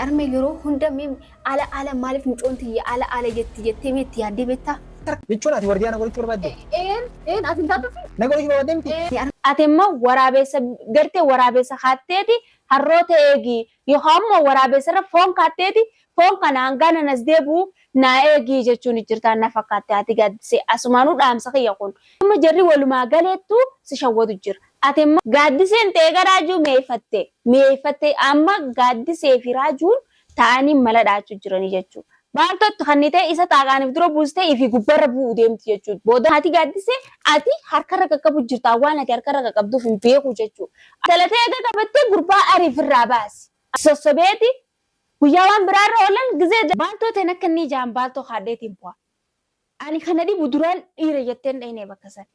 Harmee yeroo hunda mee ala ala maaliif mucoon tiyya ala ala jetti jettee mee itti yaaddee beektaa? Jechuun ati wardiyaa na godhachuu barbaadde? Een, een, ati hin taatufi? Na godhachuu barbaadde miti? Ati immoo waraabeessa gartee waraabeessa kaatteeti harroota eegi yookaan immoo waraabeessa irra foon kaatteeti foon kana hangaan anas deebi'u naa eegi jechuun jirtaan na fakkaatte haati gaaddisee asumaanuu dhaamsa kiyya kun. Amma jarri walumaa galeettu si shawwadu jira. Ati immoo gaaddiseen ta'e gara raajuu mi'eeffatte mi'eeffatte amma gaaddisee fi raajuun ta'anii mala dhahachuu jiranii jechuudha. Baaltootti kannitee isa xaaqaaniif dura buustee ifi gubbarra bu'u deemti jechuudha. Booda haati gaaddisee ati harkarra qaqqabu jirta waan ati harkarra qaqqabduuf hin beeku jechuudha. Talatee eega qabattee gurbaa ariif irraa baasi. Sossobeeti guyyaa waan biraarra oolan gizee baaltoo ta'in akka inni ijaan baaltoo kaadheetiin bu'a. Ani kana dhibu duraan dhiira jetteen dhayne bakka san.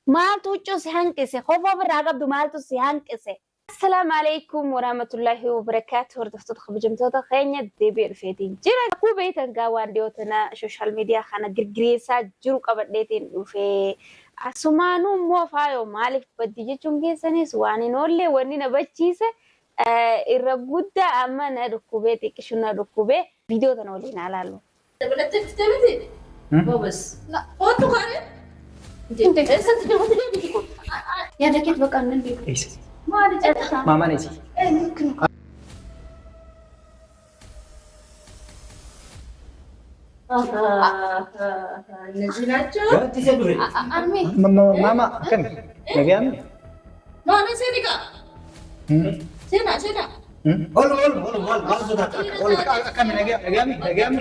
Maaltu huccuu si hanqise? Kofoo ofirraa qabdu maaltu si hanqise? Assalaamu alaikum warahmatullahi wabarakaatu. Hordoftoota kabajamtoota keenya deebi'ee dhufeetiin jira. Akkuma beektan gaa waan dhiyoo tana social media kana girgireessaa jiru qabadheetiin dhufee. Asumaanuu immoo faayoo maaliif baddi jechuun keessanis waan hin oolle wanni na bachiise irra guddaa amma na dhukkubee xiqqishu na dhukkubee viidiyoo tana waliin haa laallu. Dabalattee dhuftee miti? Goobas. Kootu kaaree? Eessatti deemti deemti kun? Yaada keet bakka annan deemu. Eessa? Maali callisaa? Maamaan eessa? እነዚህ ናቸው። Gaaddisee dure. Harmee Maama akkami? Nagayaan? Maana seenika? Seenaa seenaa. Ol ol ol ol maal sodaata? Ol akkami nagayaan nagayaan?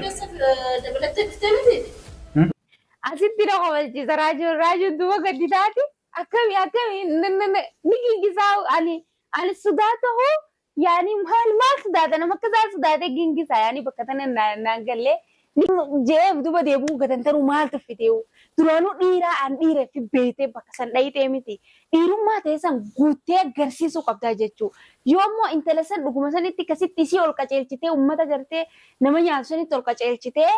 Dabalattee dhuftee miti? Asitti na kofalchiisa raajuun raajuun duuba gadi taati akkami akkami ni gingisaa ani ani sodaata hoo yaani maal maal sodaata nama akka isaa sodaatee gingisaa yaani bakka tana naan gallee jeef duuba deebi'uu gatantaruu maal tuffiteewu duraanuu dhiiraa an dhiira fi beeytee bakka san dhayitee miti dhiirummaa ta'e san guuttee agarsiisuu qabdaa jechuu yoo immoo intala san dhuguma sanitti akkasitti isii ol qaceelchitee uummata gartee nama nyaatu sanitti ol qaceelchitee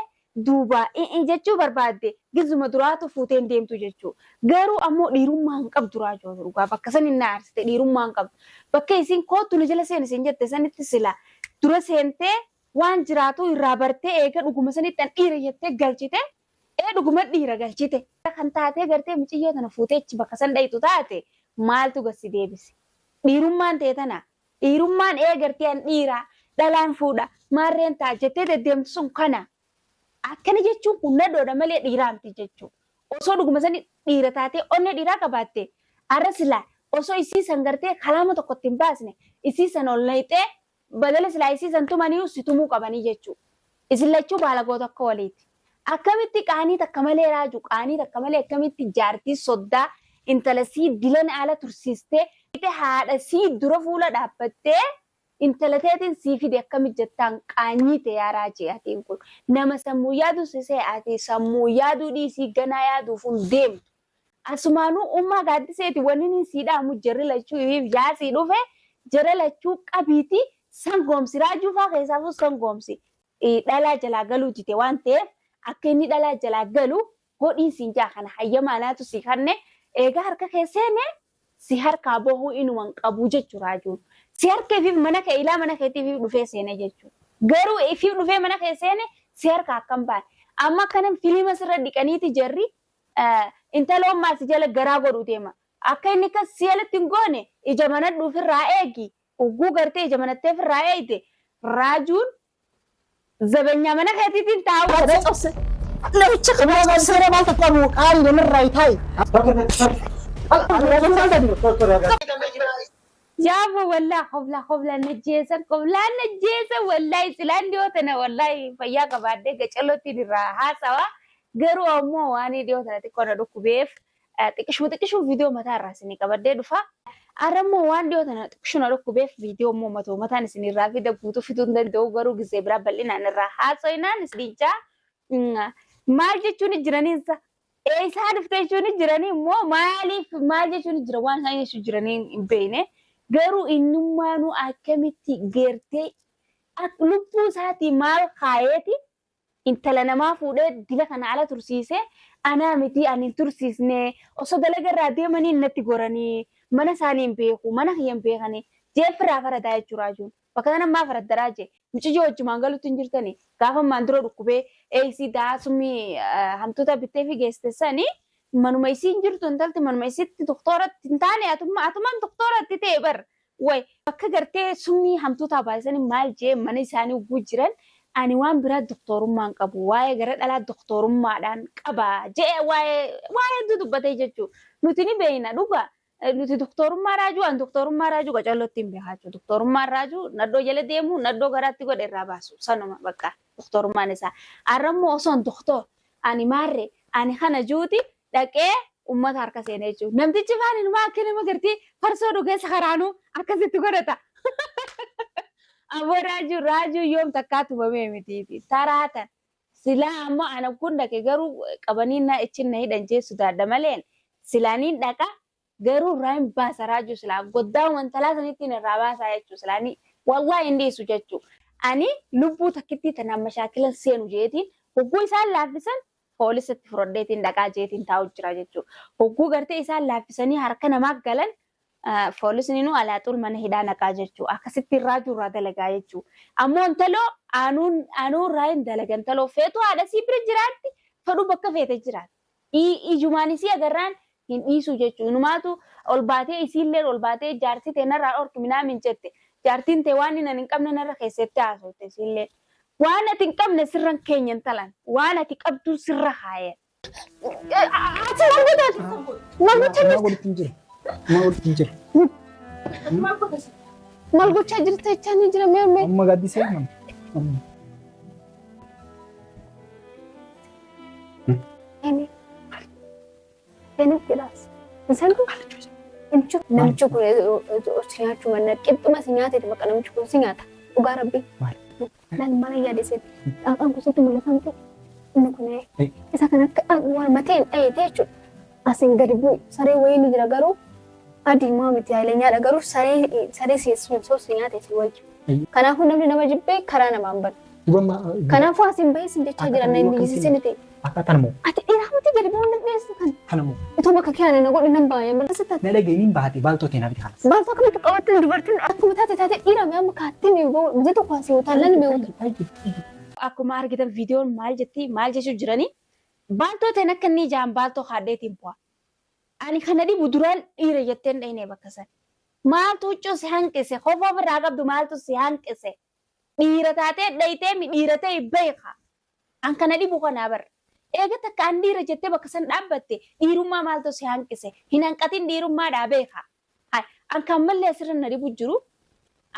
duuba i'ii jechuu barbaadde gizuma duraatu fuutee hin deemtu jechuu. Garuu ammoo dhiirummaa hin qabdu raajoo dhugaa bakka san hin aarsite dhiirummaa hin qabdu. Bakka isin koottu nu jala seeni isin jette sanitti sila dura seentee waan jiraatu irraa bartee eega dhuguma sanitti an dhiira jettee galchite ee dhuguma dhiira galchite. Kan taatee gartee muciyyoo tana fuutee achi bakka san dhayitu taate maaltu gasi deebise? Dhiirummaan ta'e tana dhiirummaan ee gartee an dhiira dhalaan fuudha maarreen ta'a jettee deddeemtu sun kana. Akkana jechuun kun nadhoodha malee dhiiraa miti jechuudha. Osoo dhuguma sani dhiira taatee onnee dhiiraa qabaatte arra silaa osoo isii san gartee kalaama tokko ittiin baasne isii san ol nayxee badala silaa isii san tumaniyyuu si tumuu qabanii jechuudha. Isin lachuu baalagoota akka waliiti. Akkamitti qaanii takka malee raaju qaanii takka malee akkamitti jaartii soddaa intala sii dilan ala tursiistee haadha sii dura fuula dhaabbattee intala teetiin sii fide akkamitti jettaan qaanyii ta'e yaa raajii atiin kun nama sammuu yaadu sisee ati sammuu yaaduu dhiisii ganaa yaaduuf hin deemtu. Asumaanuu ummaa gaaddiseeti wanni inni sii dhaamu jarri lachuu ifiif yaasii dhufe jara lachuu qabiiti sangoomsi raajuu faa keessaafuu sangoomsi dhalaa jalaa galuu dide waan ta'eef akka inni dhalaa jalaa galu godhiin siin jaa kana hayyama anaatu sii kanne eegaa harka kee seene si harkaa bahuu inuma hin qabu jechuudha raajuun. Si harka ifiif mana kee ilaa mana keetii ifiif dhufee seene jechuudha. Garuu ifiif dhufee mana kee seene si harka akkam baane. Amma akkanan filiima sirra dhiqaniiti jarri intaloon maal si jala garaa godhuu deema. Akka inni akkas si jalatti hin goone ija manadhu ofirraa eegi. Ugguu gartee ija manattee ofirraa eegde raajuun zabanyaa mana keetiitiin taa'u. Namicha kana seera maal tokko qabu qaali namarraa taa'i. Yaaba wallaa qoblaa qoblaan najjeesan qoblaan najjeesan wallaahi silaan dhiyoo tana wallaahi fayyaa qabaadhee gacalootiin irraa haasawa garuu ammoo waan dhiyoo tana xiqqoo na dhukkubeef xiqqishuma xiqqishuma viidiyoo mataa irraa isinii qabadhee dhufa. Har'a immoo waan dhiyoo tana xiqqishuma na dhukkubeef viidiyoo immoo matoo mataan isin irraa fida guutuu fiduu hin danda'u garuu gisee biraa bal'inaan irraa haasoinaan isin jaa. Maal jechuun jiraniinsa eessaa dhufte jechuun jiranii immoo maaliif maal jechuun jira waan isaan jechuu jiranii hin beekne garuu innummaanuu akkamitti geertee lubbuu isaatii maal kaayeeti intala namaa fuudhee dila kana ala tursiisee anaa miti ani hin tursiisne osoo dalaga irraa deemanii natti goranii mana isaanii hin beeku mana kiyya hin beekanii jeefirraa faradaa jechuudha raajuun. Bakka sana maaf radda raajee? Mucayyoo wajjumaan galuutti hin jirtani. Gaafa ammaan dura dhukkubee eeysii daa summii hamtuuta bittee fi geessite sani manuma isii hin jirtu intalti manuma isiitti doktooratti hin taane atumaan doktooratti ta'e bar. Way bakka gartee summii hamtuutaa baasanii maal jee mana isaanii ugguu jiran ani waan biraa doktorummaan qabu waa'ee gara dhalaa doktorummaadhaan qaba jee waa'ee waa'ee hedduu dubbatee jechuudha. Nuti ni beekna dhugaa. Nuti doktorummaa raajuu an doktorummaa raajuu qacallootti hin beekaa jechuudha. Doktorummaan raajuu nadhoo jala deemu nadhoo garaatti godhe irraa baasu sanuma bakka doktorummaan isaa. Arrammoo osoo an doktor ani maarree ani kana juuti dhaqee ummata harka seenee jechuudha. Namtichi faan inumaa akka nama gartee farsoo dhugee sakaraanuu akkasitti godhata. Ammoo raajuu raajuu yoom takkaa tumamee mitiiti. Taraatan silaa ammoo ana kun dhaqe garuu qabanii na ichin na hidhan jee sodaadha malee silaa niin dhaqa garuu irraa hin baasa raajuu silaa goddaa wantalaa sanittiin irraa baasaa jechuu silaa ni wallahi hin dhiisu jechuu. Ani lubbuu takkittii tanaan mashaakilan seenu jeetiin hogguu isaan laaffisan poolisatti fudhadheetiin dhaqaa jeetiin taa'u jira jechuu. Hogguu gartee isaan laaffisanii harka namaa galan poolisni nu alaaxuul mana hidhaa naqaa jechuu. Akkasitti raajuu irraa dalagaa jechuu. Ammoo intaloo aanuun aanuu irraa hin dalagan intaloo feetu haadha sii bira jiraatti fedhu bakka feete jiraatti. Ijumaan isii agarraan hin dhiisu jechuu. Inumaatu ol baatee isiillee ol baatee jaartii tee narraa dhorki minaamin jette. Jaartiin tee waan inni hin qabne narra keessatti haasofte isiillee. Waan ati hin qabne sirra hin keenya intalan. Waan ati qabdu sirra haaye. Ati maal goota? Maal gochaa Maa jirta? godhutti hin jiru. Maa godhutti hin jiru. Maal gochaa jirta jechaa ni jira mee mee. Amma gaaddisee nama. Eni. Eni jedhaas. Isaan kun namichi kun si nyaachuu manna qixxuma si nyaateeti bakka namichi kun si nyaata. Dhugaa rabbii. Maal? Laal maal yaade seeti. Xaaxaan kun sitti mul'ata miti. Inni kun isa kan akka waan matee hin dhayete jechuudha. Asiin gadi bu'i. Saree wayii ni jira garuu adii maa miti haayilenyaadha garuu saree saree si si nyaate si wayya. Kanaafuu namni nama jibbee karaa namaan bada. Kanaafuu asiin bahee sin jechaa jira na inni jisisini ta'e. Akka tanamoo. Ati dhiiraa miti gadi bu'uun dandeessu kan. Tanamoo. Itoo bakka kee ani na godhi nan baay'ee malasa taate. Na dhaga'iin baate baaltoo teenaa biti kanas. Baaltoo akkamitti qabatte dubartiin akkuma taate taate dhiira mee amma kaattee mee biyya tokko asii utaallan mee uta. Akkuma argitan viidiyoon maal jetti maal jechuu jiranii baaltoo teen akka inni ijaan baaltoo kaadheetiin bu'a. Ani kana dhibu duraan dhiira jetteen dhayne bakka san. Maaltu huccuu si hanqise kofoo ofirraa qabdu maaltu si hanqise. Dhiira taatee dhayitee mi dhiira ta'e beeka. An kana dhibu kanaa bar. Eega takka an dhiira jettee bakka san dhaabbatte dhiirummaa maaltu si hanqise. Hin hanqatin dhiirummaadhaa beeka. An kan mallee asirra na dhibu jiru.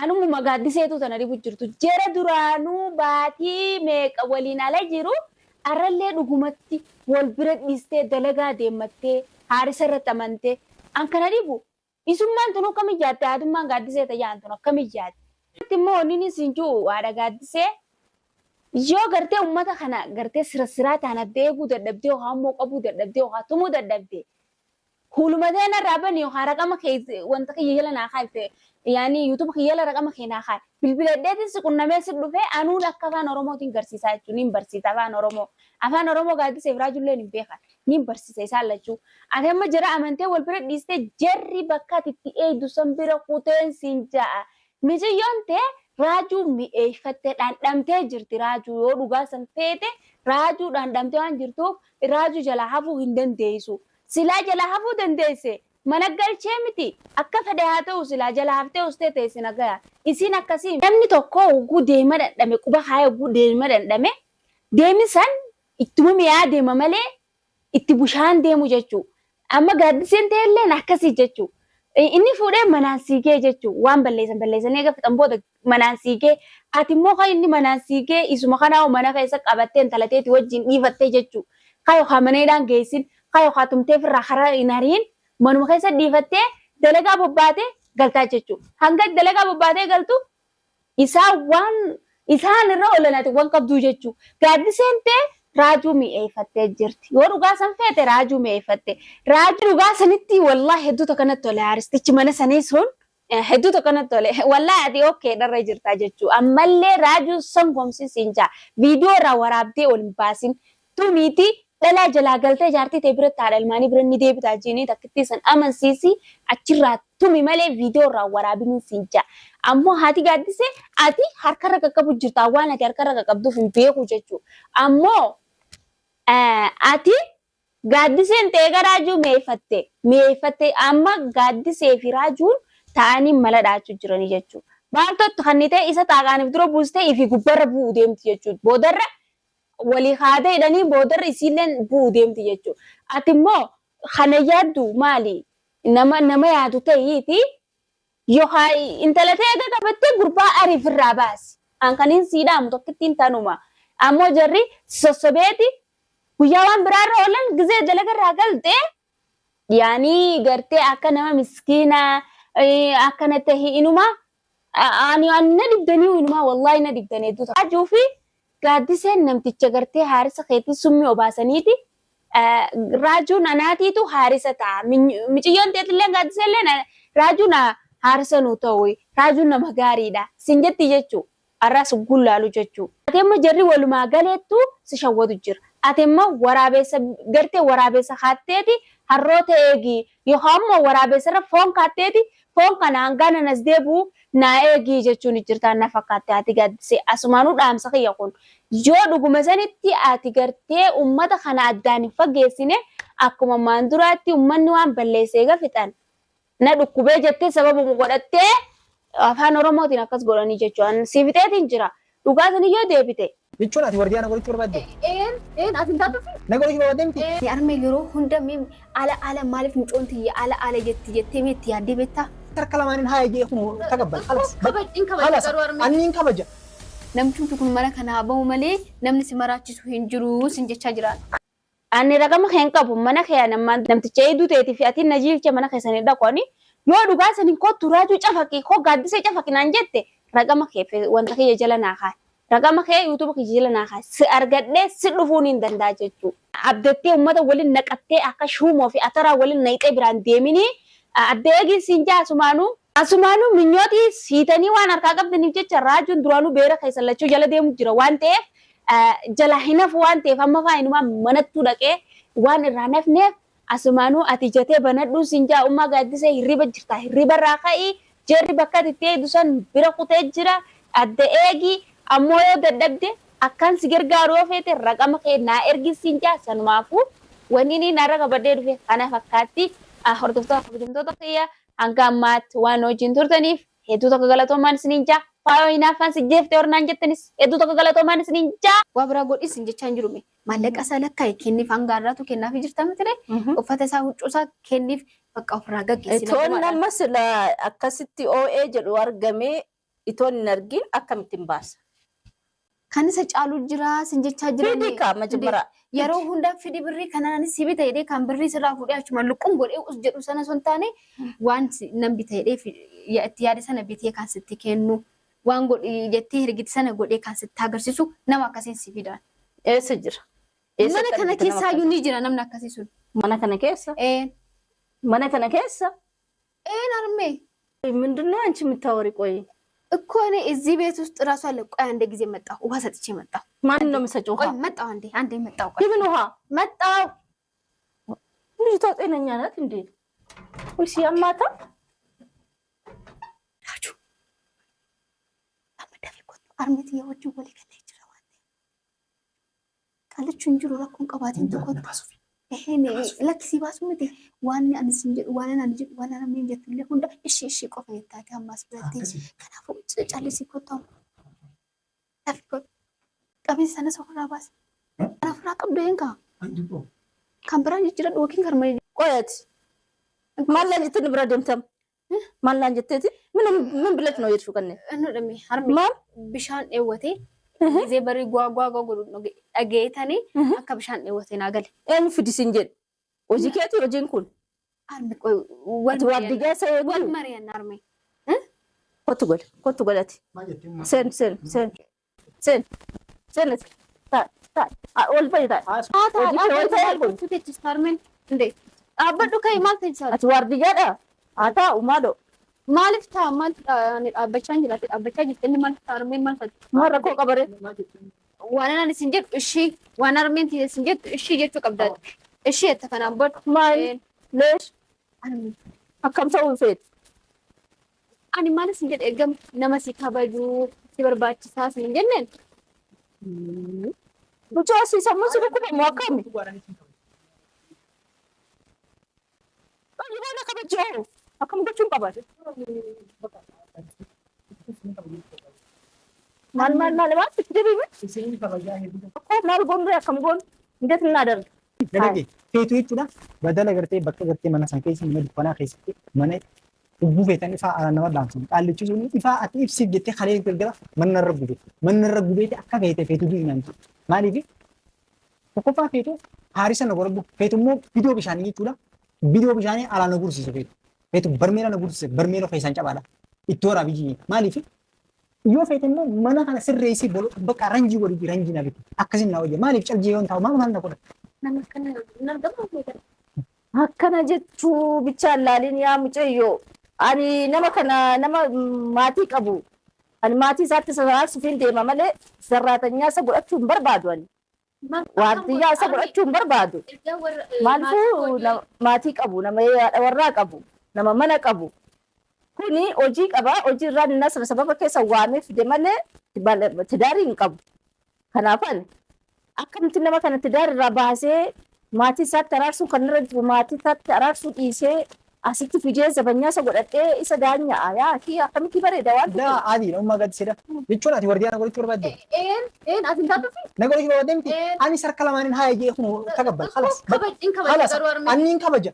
Anumuma gaaddiseetu tana dhibu jirtu. Jara duraanuu baatii meeqa waliin ala jiru arrallee dhugumatti wal bira dhiistee dalagaa deemmattee haarisa irratti amantee an kana dhibu isummaan tun akkam ijaatte haadummaan gaaddisee tayyaan tun akkam ijaatte. Immoo inni siin jiru haadha gaaddisee yoo gartee uummata kana gartee sira siraa ta'an adda eeguu dadhabdee yookaan immoo qabuu dadhabdee yookaan tumuu dadhabdee Hulumatee narraa bani yookaan raqama kee wanta kiyya jala naa kaalte yaani YouTube kiyya jala raqama kee naa kaal. Bilbiladheetiin si qunnamee si dhufee anuun akka afaan Oromootiin garsiisaa jechuun niin barsiisa afaan Oromoo. Afaan Oromoo gaaddiseef raajulleen hin beekan. Niin barsiisa isaan lachuu. Ati amma jara amantee wal bira dhiistee jarri bakka ati itti eegdu san bira kuteen siin ja'a. Miciyyoon tee raajuu mi'eeffattee dhandhamtee jirti raajuu yoo dhugaa san feete raajuu dhandhamtee waan jirtuuf raajuu jalaa hafuu hin dandeessu. Silaa jalaa hafuu dandeesse mana galchee miti akka fedhe haa ta'u silaa jalaa haftee ustee teessi nagaya. Isiin akkasii namni tokko hogguu deema dhandhame quba kaayee hogguu deema dhandhame deemi san ittuma mi'aa deema malee itti bushaan deemu jechuu. Amma gaaddiseen ta'elleen akkasii jechuu. Inni fuudhee manaan siigee jechuu waan balleessan balleessanii eega fixan booda manaan siigee ati immoo kan inni manaan siigee isuma kanaa mana keessa qabattee intala teeti wajjin dhiifattee jechuu. Kan yookaan mana hidhaan geessin kan yookaan tumtee ofirraa karaa hin ariin manuma keessa dhiifattee dalagaa bobbaatee galtaa jechuu. Hanga dalagaa bobbaatee galtu isaan waan isaan irra oolan ati waan qabduu jechuu. Gaaddiseen tee raajuu mi'eeffattee jirti. Yoo dhugaa san feete raajuu mi'eeffatte. Raajuu dhugaa sanitti wallaahi hedduu tokko natti tole haaristichi mana sanii sun hedduu tokko natti tole. Wallaahi ati okkee dharra jirta jechuu. Ammallee raajuu san gomsi siin jaa. Viidiyoo irraa waraabdee ol hin baasin. Tumiiti dhalaa jalaa galtee jaartii tee biratti haadha ilmaanii bira ni deebitaa jiinii takkittii san amansiisi achirraa tumi malee viidiyoo irraa waraabiniin siin jaa. Ammoo haati gaaddisee ati harkarra qaqqabu jirta waan ati harkarra qaqqabduuf hin beeku jechuudha. Ammoo ati gaaddiseen ta'ee gara raajuu mi'eeffatte mi'eeffatte amma gaaddisee fi raajuun ta'anii mala dhaachuu jiranii jechuudha. Maaltu kan ta'e isa xaaqaaniif dura buustee ifi gubbarra bu'uu deemti jechuudha. Boodarra walii haadha hidhanii boodarra isiilleen bu'uu deemti jechuudha. Ati immoo kana yaaddu maali? Nama nama yaadu ta'iiti yookaan intala ta'e eega qabattee gurbaa ariifirraa baasi. An kaniin sii dhaamu tokkittiin tanuma. Ammoo jarri sossobeeti guyyaa waan biraarra oolan gizee dalagarraa galtee yaanii gartee akka nama miskiinaa akkana tahi inuma ani na dhibdanii inuma wallaahi na dhibdanii hedduu takka. Raajuu fi gaaddiseen namticha gartee haarisa keetii summii obaasaniiti raajuun anaatiitu haarisa ta'a. Miciyyoon teetillee gaaddiseellee raajuun haarisa nuu ta'u raajuun nama gaariidha. Sin jetti jechuu har'as gullaalu jechuu. Ati amma jarri walumaa galeettu si shawwatu jira. Ati immoo waraabessa gartee waraabessa kaatteeti harroota eegi yookaan immoo waraabessarra foon kaatteeti foon kana hangaan anas deebi'u naa eegi jechuun jirtaan na fakkaatte ati gaaddisee asumaanuu dhaamsa kiyya kun yoo dhuguma sanitti ati gartee ummata kana addaan hin fageessine akkuma maan duraatti ummanni waan balleessee gafixan na dhukkubee jettee sababuma godhattee afaan oromootiin akkas godhanii jechuudha. Si fixeetiin jira. Dhugaa sani yoo deebite. Jechuun ati wardiyaa na godhachuu barbaadde? Een een ati hin taatufi. Na godhachuu barbaadde miti? Armee yeroo hunda mee ala ala maaliif mucoon tiyya ala ala jetti jettee mee itti yaaddee beektaa? Harka lamaaniin haa jee kun takabbal. Halas. Kabaj in kabaja Halas. garuu armee. Anni hin kabaja. Namni kun mana kanaa bahu malee namni si maraachisu hin jiru sin jechaa jira. Ani ragama kee hin qabu mana kee nammaan namticha hedduu ta'eetii fi ati na jiilcha mana keessanii dhaqooni yoo dhugaa saniin kottu raajuu cafaqi koo gaaddisee cafaqi naan jette ragama kee fi wanta kiyya jala naa kaa'e. Ragama kee yuutuuba kiyya jala naa kaa'e si argadhee si dhufuun hin danda'a jechuudha. Abdattee uummata waliin naqattee akka shuumoo fi ataraa waliin naqxee biraan deeminii adda eegii siin jaa asumaanuu. Asumaanuu minyootii siitanii waan harkaa qabdaniif jecha raajuun duraanuu beera keessan lachuu jala deemu jira waan ta'eef jala hin hafu waan ta'eef amma faayinumaa manattuu dhaqee waan irraa nafneef asumaanuu ati jatee banadhuu siin jaa ummaa gaaddisee hirriba jirta hirriba irraa ka'ii jarri bakka ati itti eegdu san bira kutee jira adda eegi ammoo yoo dadhabde akkaan si gargaaru yoo feete raqama kee naa ergi siin jaa sanumaafuu wanni inni narra qabadhee dhufe kana fakkaatti hordoftoota kabajamtoota kiyya hanga ammaatti waan wajjin turtaniif hedduu tokko galatoomaan isiniin jaa faayoo hinaaffaan si jeefte hornaan jettanis hedduu tokko galatoomaan isiniin jaa. Waa biraa godhis hin jechaa hin jiru mee. Maallaqa isaa lakkaa'e kenniif hanga har'aatu kennaafii jirta miti ree? Uffata isaa huccuu isaa kenniif bakka ofirraa gaggeessi. Itoon nama sila akkasitti oo'ee jedhu argamee itoon hin argin akkamittiin baasa? Kan isa caalu jira sin jechaa jira. Fidi kaa majmara. Yeroo hunda fidi birrii kanaan si bita jedhee kan birrii sirraa fuudhee achuma luqqum godhee us jedhu sana osoo hin taane waan nan bita jedhee itti yaade sana bitee kan sitti kennu waan godhi jettee hergiti sana godhee kan sitti agarsiisu nama akkasiin si fidan. Eessa jira? Mana kana keessaayyuu ni jira namni akkasii sun. Mana kana keessa? Een. Mana kana keessa? Een armee. ምንድን ነው አንቺ የምታወሪ? ቆይ እኮ እኔ እዚህ ቤት ውስጥ እራሱ አለ። ቆይ አንድ ጊዜ መጣሁ፣ ውሃ ሰጥቼ መጣሁ። ማን ነው የምሰጪው ውሃ? ቆይ መጣሁ፣ አንዴ አንዴ መጣሁ። ቆይ የምን ውሃ መጣሁ። ልጅቷ ጤነኛ ናት እንዴ? ወይስ ያማታል? ራጁ አመዳፊ ኮቱ አርሜት የወጁ ወሊ ከላይ ይችላል ቃልቹ እንጅሩ ረኩን ቀባቲን ተቆጡ ይሄን lakkisii baasu miti waan ani sin jedhu waan ani jedhu waan namni jettu illee hunda ishee ishee qofa jettaati ammas biratti kanaafuu callisii kottu lafi kottu qabeessa sanas ofirraa baasi kan ofirraa qabdu eenkaa kan biraa jijjiiradhu yookiin kan malee ቆየት ማን ላይ ጀት ንብረ ደምተም ማን ላይ ጀት ምን ምን ብለሽ ነው የሄድሽው? ቀኔ inni dhame harmi ማን bishaan dheewwatee gisee barii gwaa gwaa godhu dhageetanii akka bishaan dheewwatee naa gale. eenyu fidisiin jedhe hojii keeti hojiin kun Harmi qoy wal ati waardiyyaa isa eeguu wal mari'anna harmi. kottu gole kottu godhati seen seen seen seen seen taa taa ol bahi taa Hojii kee wal ta'e kun Dhaabbadhu teechista harmeen. Dhaabbadhu ka'i maal teechisa? ati waardiyyaadha haa taa'u maaloo Maaliif ta'a maal ani dhaabbachaa hin jiraate dhaabbachaa jirti inni maal ta'a harmeen maal ta'a? maal rakkoo qabare Waan ani isin jedhu ishii waan harmeen isin jettu ishii jechuu qabda. Ishii jetta kanaan booda. maal leesh Harmeen akkam ta'uu feet Ani maal isin jedhe ergam nama si kabajuu si barbaachisaa isin hin jenneen. Mucaa si sammuu si dhukkuba moo akkami? Baay'ee na kabajoo. Akkam gochuun qaba? Maal maal maal maal itti deebi'e? Isin kabajaa hedduu. Akkoo maal goonu akkam goonu? እንዴት እናደርግ? Dalage feetu jechuudha. Badala gartee bakka gartee mana san keessa mana dukkanaa keessatti mana hubbuu feetan ifaa ala nama dhaamsan. Qaallichi sun ifaa ati ibsiif jettee kalee galgala manna irra gube. Manna irra gubeeti akka feete feetu du'i naan jedhu. Maaliif tokkoffaa feetu haarisa na godhadhu feetu immoo bidoo bishaanii jechuudha. Bidoo bishaanii alaa na gursiise feetu. Feetu barmeela na gursiise barmeela keessaan cabaadha. Itti waraabiyyi maaliif yoo feete immoo mana kana sirreessii bakka ranjii godhi ranjii na bitu akkasin na hojje maaliif caljii yoon ta'u maal maal na godha. Nama akkana hin argamu. Akkana jechuu bichaan laalin yaa mucayyoo. Ani nama kana nama maatii qabu. Ani maatii isaatti saraarsuuf hin deema malee sarraatanyaa isa godhachuu hin barbaadu ani. Waardiyyaa isa godhachuu hin barbaadu. Maaliifuu maatii qabu, nama haadha warraa qabu, nama mana qabu. Kuni hojii qaba. Hojii irraa inni sana sababa keessa waamee fide malee tidaarii hin qabu. Kanaaf ani akkamitti nama kana tidaari irraa baasee maatii isaatti araarsuu kan irra jiru maatii isaatti araarsuu dhiisee asitti fidee zabanyaa isa godhadhee isa daanya'a. Yaa kii akkamitti bareeda waan Daa adiidha ummaa gaddiseedha. Jechuun ati wardiyaa na godhachuu barbaadde. Een een ati hin taatufi. Na godhachuu barbaadde miti. Een. Ani sarka lamaaniin haa jee kun tagabbal. Khalas. Kabaj in kabaja Khalas. garuu arme. Ani hin kabaja.